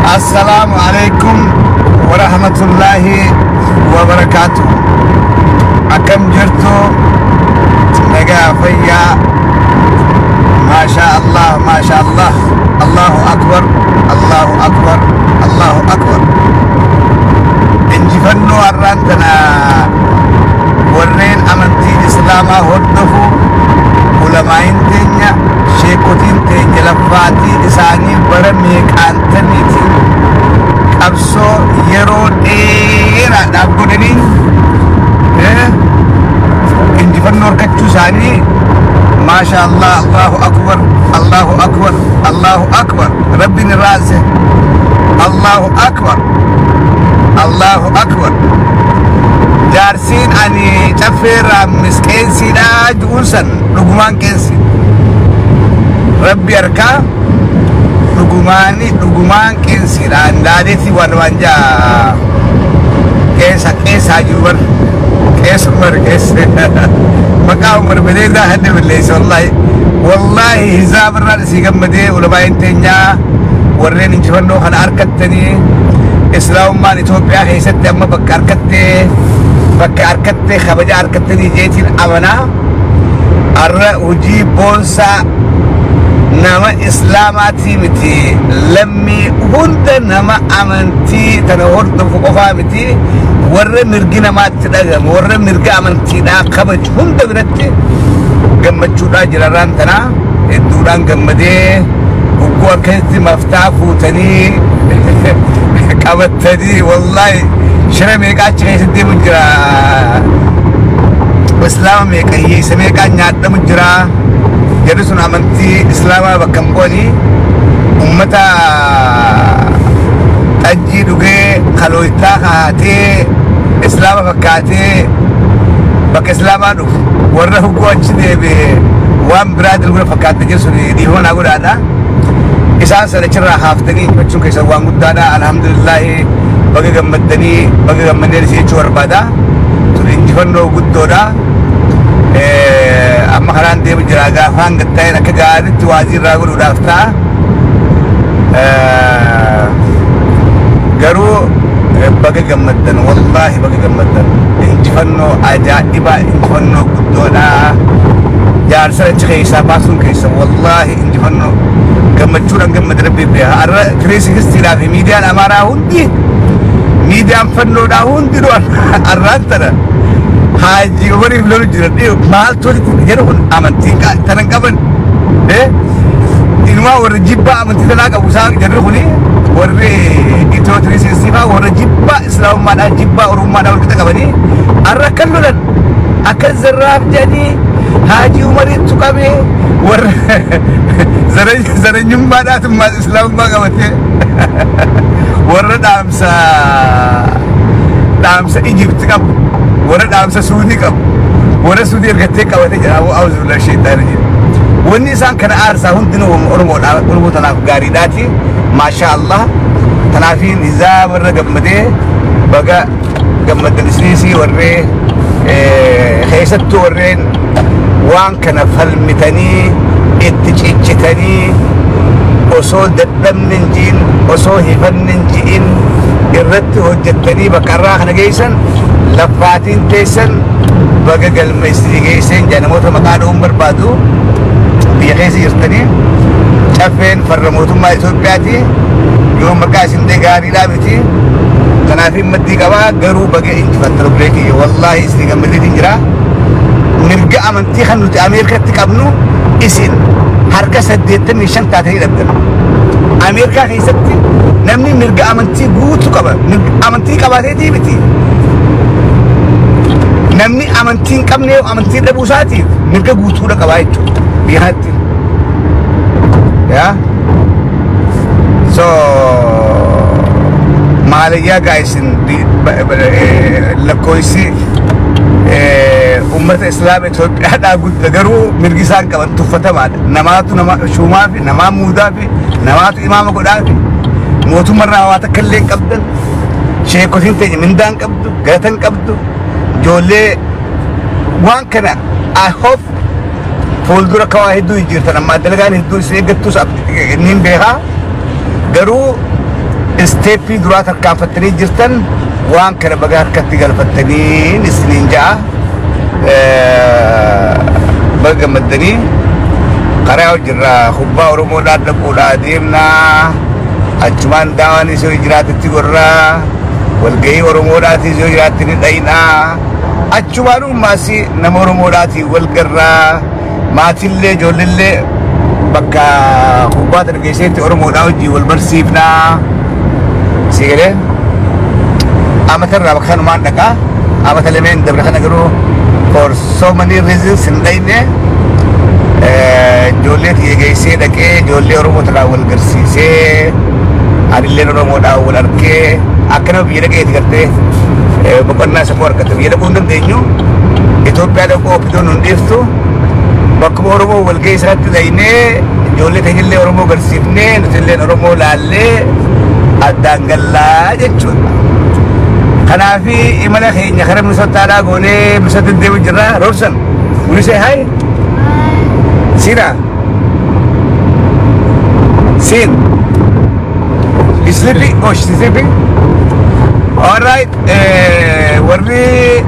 Assalaamu alaikum wa rahmatullahi wa barakaatuh. Akkam jirtu? Nagaa, fayyaa? Maasha Allah, maasha Allah. Allahu akbar, Allahu akbar, Allahu akbar. Injifannoo har'aan tana warreen amantii Islaamaa hordofu, ulamaayin teenya, sheekotiin teenya laffaatii isaanii bara meeqaantaniitiin qabsoo yeroo dheeraadhaaf godhanii injifannoo harkachuu isaanii, maasha Allah, Allahu akbar, Allahu akbar, Allahu akbar. Rabbiin irraanse. Allahu akbar, Allahu akbar. Jaarsiin ani caffeerraa misqeensiidha ju'uun san dhugumaan qeensi Rabbi harkaa dhugumaani, dhugumaan qeensiidha. Ndaadeetii waan waan jaa qeensa qeessaa jiru bar qees Umar, qees maqaa Umar badeedaa hadde balleesse. Wallaahi, wallaahi, hizaab irraan isii gammadee. Ulamaa'in teenyaa warreen injifannoo kana harkattanii, Islaamummaan Itoophiyaa keessatti amma bakka harkattee, bakka harkattee kabaja harkattanii jeetiin amanaa. Har'a hojii boonsaa nama Islaamaatii miti, lammii hunda, nama amantii tana hordofu qofaa miti, warra mirgi namaatti dhagamu, warra mirga amantiidhaa kabaju hunda biratti gammachuudhaa jirarraan tanaa hedduudhaan gammadee. Hugguu akkasitti maftaa fuutanii qabattanii, wallaahi shira meeqaa achi keessatti deemu jira, Islaama meeqa, hiyyeessa meeqaa nyaadhamu jira. Jarri sun amantii Islaamaa bakka hin bu'anii, ummata xajjii dhugee kalooytaa kaatee Islaama fakkaatee bakka Islaamaa dhufu, warra hugguu achi deebi'e waan biraa dalguna fakkaate jiru sun dhiifama naa godhaadha. Isaan sana achirraa haaftanii injifachuun keessan waan guddaadha. Alhamdulillaahi, baga gammaddanii, baga gammannee isin jechuu barbaada. Tun injifannoo guddoodha. Amma karaan deemu jira, gaafaan gattaa'een akka gaariitti waazii irraa godhuudhaaf ta'a. Garuu baga gammaddan, wallaahi baga gammaddan. Injifannoo ajaa'ibaa, injifannoo guddoodha. Jaarsa achi keessaa baasuun keessa wallaahi injifannoo gammachuudhaan gammade, Rabbi beeka. Har'a 360dhaa fi miidiyaan Amaaraa hundi, miidiyaan fannoodhaa hundi har'aan tana Haajii Umariif lolu jira. Maaltu walitti jedhu kun amantii tanan qaban. Inumaa warra jibbaa amantii tanaa qabu isaan, jarri kuni warri Itiyoo 360 faa warra jibbaa Islaamummaadhaa, jibbaa Oromummaadhaa wal qixa qabanii har'a akkan lolan, akka zarraaf jedhanii Haajii Umariitu qabee, warra zaranyummaadhaatummaa Islaamummaa qabatee, warra dhaamsa Ijipti qabu, warra dhaamsa Suudii qabu, warra Suudii ergattee qabatee jira. Auzubillah sheexaana jedhu. Wanni isaan kana aarsaa hundinuu Oromoodha, Oromoo tanaaf gaariidhaati. Maasha Allah, tanaafiin hizaaba irra gammadee. Baga gammaddan isiniisii, warree keessattuu warreen waan kana falmitanii itti cichitanii osoo dadhabne hin ji'in, osoo hifanne hin ji'in irratti hojjettanii bakka irraa kana geessan, laffaatiin teessan baga galma isinii geesseen jaa. Namoota maqaa dha'uun barbaadu biyya keessa jirtanii, caffeen farra mootummaa Itoophiyaati, yoo maqaa isin ta'e gaariidhaa miti. Kanaaf maddii qabaa. Garuu baga injifattan, obbolee kiyya, wallaahi isinii gammadeetiin jira. Mirga amantii kan nuti Ameerikatti qabnu isin harka 85 taatanii dhabdan. Ameerikaa keessatti namni mirga amantii guutuu qaba. Amantii qabaateetii miti, namni amantii hin qabne amantii dhabuu isaatiif mirga guutuudha qabaa jechuudha biyya kanatti. Yaa, so maalayyaa gaa isin lakkoofsi ummata Islaama Itoophiyaadhaa gudda, garuu mirgi isaan qaban tuffatamaadha. Namaatu nama shuumaa fi namaa muudaa fi namaatu imaama godhaa fi mootummarraa waa takka illee hin qabdan. Sheekotiin teenya mindaa hin qabdu, galata hin qabdu. Ijoollee waan kana I hope fuuldura akka waa hedduu jijjiirtan, amma dalagaan hedduu isin eeggattus niin beekaa. Garuu Step duraa tarkaanfattanii jirtan, waan kana baga harkatti galfattanii isiniin ja'a. Baga gammaddanii. Karaa hojirraa kubbaa Oromoodhaan dhaquudhaa deemnaa, achumaan daawaanis yoo jiraatetti gorraa, walgahii Oromoodhaatis yoo jiraatte ni dhayinaa, achumaan uummaas nama Oromoodhaatiin wal garraa, maatillee ijoolleellee bakka kubbaa tana keessatti Oromoodhaa wajjin wal barsiifnaa. Si galee, amatarraa bakka kanumaan dhaqaa. Amata lameen dabre kana garuu for so many reasons hin dhayne. Ijoollee tiyya geessee dhaqee ijoollee Oromoo tanaa wal garsiisee, anilleen Oromoodhaan wal arkee, akka nama biyya dhaqeeti gartee boqonnaa sammuu argata. Biyya dhaquu hin dandeenyu, Itoophiyaa dhaquu ofidoon hin dhiiftu. Bakkuma Oromoo wal ga'ii isaatti dhaynee ijoollee teenyillee Oromoo garsiifnee, nutilleen Oromoo laallee addaan gallaa jechuudha. Kanaafi imala keenya karaa Minisootaadhaa goonee Minisootaa deemu jirra. Roobsan, will you say hi? Sina. Sin. You sleeping? Oh, she's sleeping? All right. Warri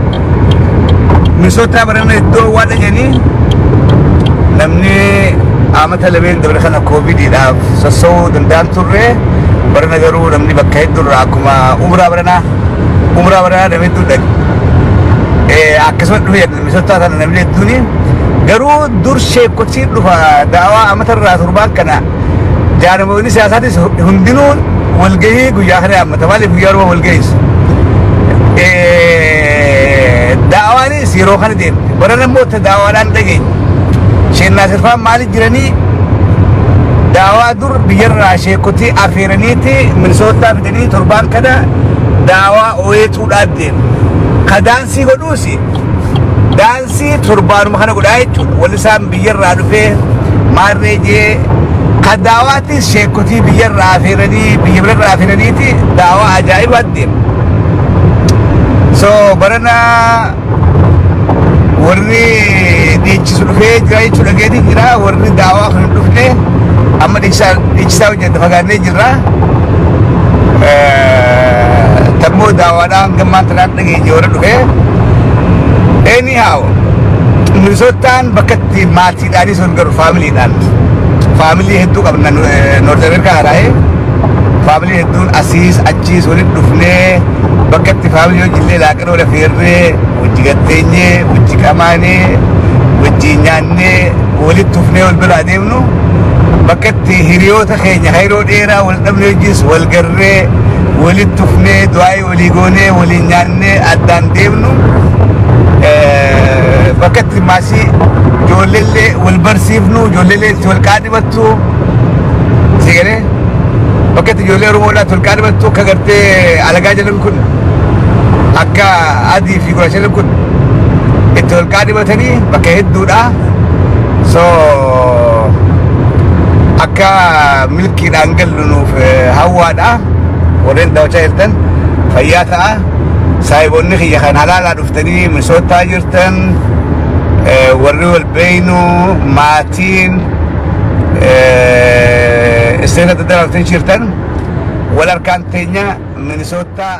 Minisootaa barana iddoo waan dhaqanii, namni amata lameen dabre kana Covidiidhaaf sossoo'uu danda'an turre. Barana garuu namni bakka hedduurraa akkuma umraa baranaa namni hedduu dhaqe. Akkasuma dhufe Minisootaa kana namni hedduuni. Garuu dur sheekotiin dhufa daawaa amatarraa torbaan kana jaarmoonni siyaasaatis hundinuu walgahii guyyaa kana yaammata. Maaliif guyyaa Oromoo walgahiis? Daawaanis yeroo kana deemte. Barana immoo daawaadhaan dhageenye. Sheek Naasirfaan maaliif jiranii daawaa dur biyyarraa sheekotii afeeraniiti Minisootaa fidanii torbaan kana daawaa ooyetuudhaan deema. Ka daansii godhuusi daansii torbaanuma kana godhaa jechuudha. Walli isaan biyyarraa dhufee maarree jee, ka daawaatis sheekotii biyyarraa afeeranii, biyya birarraa afeeraniiti daawaa ajaa'ibaa deema. So barana warri dhiichisu dhufee jira jechuudha geetiin jira. Warri daawaa kan hin dhufne amma dhiichisaa hojjeta fagaannee jirra. Tammoo daawaadhaan gammaan tanaan dhageenye warra dhufee. Anyhow, Minisootaan bakka itti maatiidhaanis wal garu, familydhaan. Family hedduu qabna North America haaraa'ee. Family hedduun asiis achiis walitti dhufnee bakka itti family wajjillee laaqana wal affeerree, wajji gatteenyee, wajji qamaanee, wajji nyaannee, walitti dhufnee wal bira adeemnu, bakka itti hiriyoota keenya yeroo dheeraa wal dhabne wajjis wal garree, walitti dhufnee, du'aayii walii goonee, waliin nyaannee addaan deemnu, bakka itti maasii ijoolleellee wal barsiifnu, ijoolleellee itti wal qaadhimattu. Si galee, bakka itti ijoollee Oromoodhaa itti wal qaadhimattu, akka gartee alagaa jedhan kun, akka adii fi gurraacha jedhan kun itti wal qaadhimatanii bakka hedduudha. So akka milkiidhaan gallu nuuf hawwaadha. Warreen daawwachaa jirtan fayyaa ta'a. Saayiboonni kiyya kan halaalaa dhuftanii Minisootaa jirtan, warri wal beeynu, maatiin state adda addaa dhuftanii jirtan, wal harkaan teenya Minisootaa.